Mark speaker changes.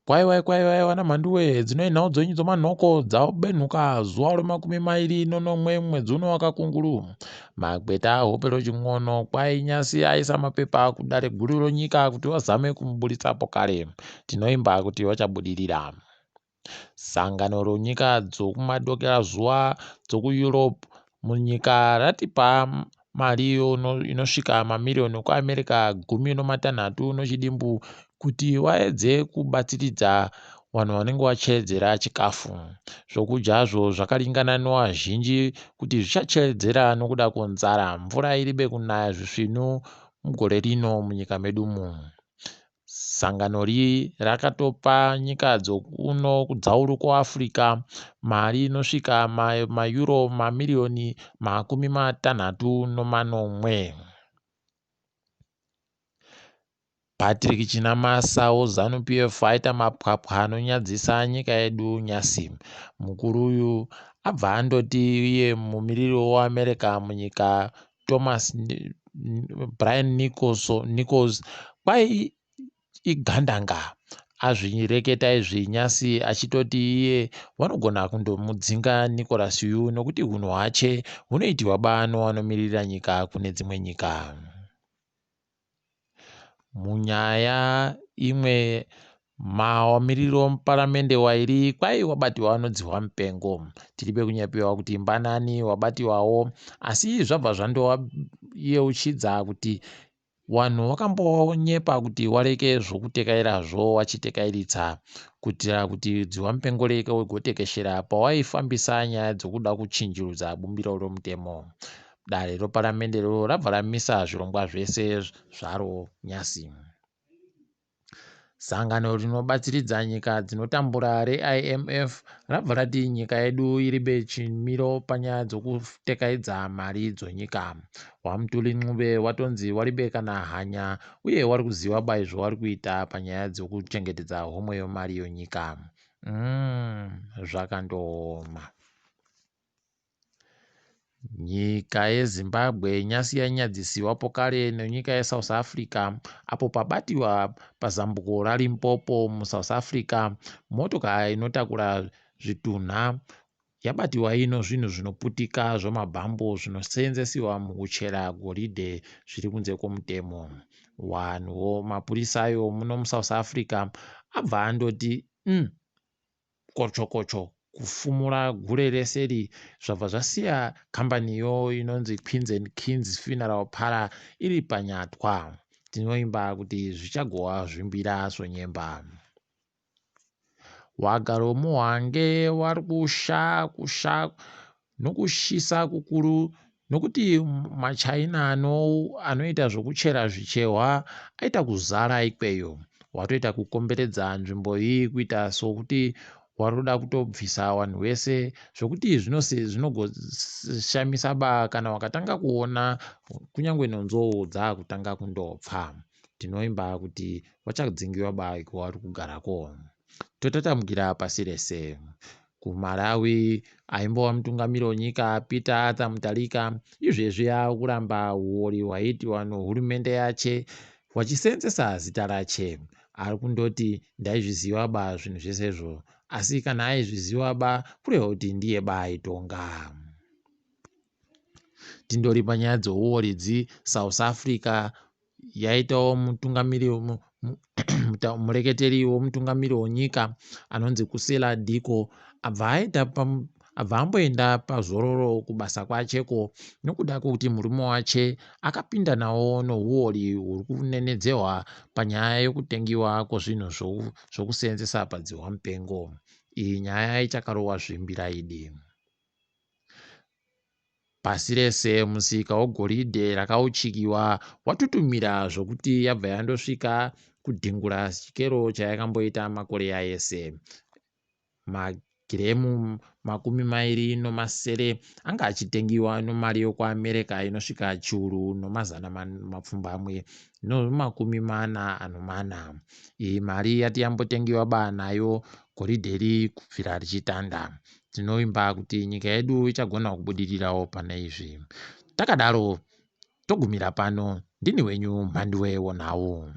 Speaker 1: Kwaiwai kwaiwai vana Mhanduwe, dzinoi nhau dzenyu dzomanhoko dzabenhuka zuva remakumi mairi nonomwe mwedzi uno wakakunguru. Magweta aHopelo Chin'ono kwai nyasi aisa mapepa kudare guru ronyika kuti vazame kumuburitsapo kare. Tinoimba kuti vachabudirira. Sangano ronyika dzokumadokerazuva dzokuEurope munyika ratipa mari inosvika mamiriyoni ekuAmerica 13 nechidimbu kuti vaedze kubatsiridza vanhu vanenge vacheredzera chikafu. Zvokudyazvo zvakaringana nevazhinji kuti zvichacheredzera nokuda kwenzara. Mvura iribe kunaya zvisvinu mugore rino munyika medumu. Sangano ri rakatopa nyika dzokuno kudzauru kuAfrica mari inosvika mayuro mamiriyoni 37. Patrick Chinamasa weZanu PF aita mapwapwa anonyadzisa nyika yedu nyasi. Mukuru uyu abva andoti iye mumiriri weAmerica munyika Thomas Brian Nichols kwai igandanga. Azvireketa izvi nyasi achitoti iye vanogona kundomudzinga Nicholas uyu nokuti hunhu hwache hunoitirwa bano anomiririra nyika kune dzimwe nyika. Munyaya imwe mamiriro muparamende wairi kwai wabatiwa nodzihwa mupengo. Tiri pekunyepewa kuti mbanani wabatiwawo asi zvabva zvandovayeuchidza kuti Wanhu wakambonyepa kuti wareke zvokutekairazvo wachitekairitsa kuitira kuti dzihwamupengo reke rigotekeshera pawaifambisa nyaya dzokuda kuchinjirudza bumbiro romutemo. Dare roparamende rabva ramisa zvirongwa zvese zvaro nyasi. Sangano rinobatsiridza nyika dzinotambura reIMF rabva rati nyika yedu iribe chimiro panyaya dzokutekaidza mari dzonyika. WaMtuli Ncube watonzi waribe kana hanya uye wari kuziva ba izvo wari kuita panyaya dzokuchengetedza homwe yemari yonyika. Umm zvakandooma. Nyika yeZimbabwe nyasi yanyadzisiwa pokare nenyika yeSouth Africa apo pabatiwa pazambuko raLimpopo muSouth Africa motokari inotakura zvitunha yabatiwa ino zvinhu zvinoputika zvemabhambu zvinoseenzesiwa mukuchera goridhe zviri kunze kwomutemo. Vanhuwo mapurisa ayo muno muSouth Africa abva andoti umm kocho kocho kufumura gure rese iri zvabva zvasiya kambaniyo inonzi Queens and Kings Funeral Parlour iri panyatwa. Tinoimba kuti zvichagowa zvimbira zvonyemba. Wagari wemuHwange wari kusha kusha nokushisa kukuru nokuti maChina anoita zvokuchera zvicherwa aita kuzara ikweyo. Watoita kukomberedza nzvimbo iyi kuita sokuti waroda kutobvisa vanhu vese zvokuti zvinogoshamisa ba kana wakatanga kuona kunyange nenzou dzaakutanga kundopfa. Tinoimba kuti wachadzingiwa ba kwauri kugarako. Totatamukira pasi rese. KuMalawi aimbova mutungamiri wenyika Peter Arthur Mutharika izvezvi akuramba huori hwaiitiwa nehurumende yache wachiseenzesa zita rache. Ari kundoti ndaizviziva ba zvinhu zvese izvo asi kana aizviziva ba kureva kuti ndiye ba aitonga. Tindori panyaya dzeuori dzi South Africa yaitawo mutungamiri mureketeri wemutungamiri wenyika anonzi Kusela Diko abva aita abva amboenda pazororo kubasa kwacheko nokuda kwekuti murume wache akapinda nawo nohuori huri kunenedzewa panyaya yokutengiwa kwezvinhu zvokuseenzesa padzihwa mupengo. Iyi nyaya ichakarowa zvimbira idi. Pasi rese musika wegoridhe rakauchikiwa watutumira zvokuti yabva yandosvika kudhingura chikero chayakamboita makore ese. Magiremu 27 anga achitengiwa nomari yokuAmerica inosvika 1840. Iyi mari yati yambotengiwa ba nayo goridhe iri kubvira richitanda. Tinovimba kuti nyika yedu ichagona kubudirirawo pane izvi. Takadaro togumira pano. Ndini wenyu Mhanduwe Wonhau.